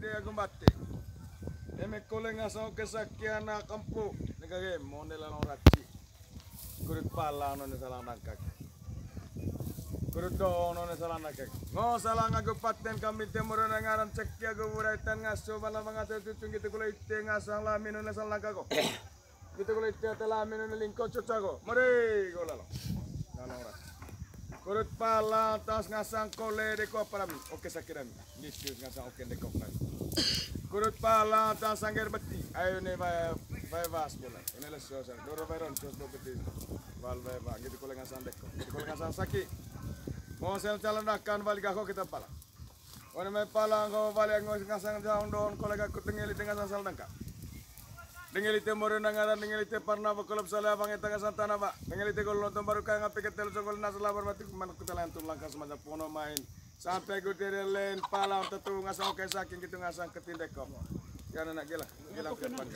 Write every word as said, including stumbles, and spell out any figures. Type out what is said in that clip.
Dia gumbate. Eme kole ngasang oke saki anak kempu. Nega ge mone lalong raci. Kurut palang none salang dangkak. Kurut doong none salang dangkak. Ngo salang agu paten kami temurun ngaran ceki agu buraitan ngaso bala mangata cucung gitu kule ite ngasang lami none salang dangkak ko. Gitu kule ite ate lami none lingko cucago. Mari go lalo. Lalong raci. Kurut palang tas ngasang kole deko apa rami. Oke saki rami. Gitu ngasang oke deko rami. Kurut palang tas sangger beti. Ayo ne bae bae bas bola. Ini leso sang. Doro bae ron sos do beti. Bal bae ba. Gitu kule ngasang deko. Gitu kule ngasang saki. Mosel calon akan balik aku kita palang. One mai palang ko balik ngasang jaung don kole aku tengeli tengah sasal dangka. Dengeli te moro nangaran dengeli te parna ba kolop sale abang eta ngasang tanah ba. Dengeli te gol nonton baru kaya ngapi ketelu sogol nasa labar mati kuman kutela antum langkah semacam pono main. Sampai gue tere len palang tetu ngasang oke saking gitu ngasang ketindek kok. Ya anak gila, gila ke depan.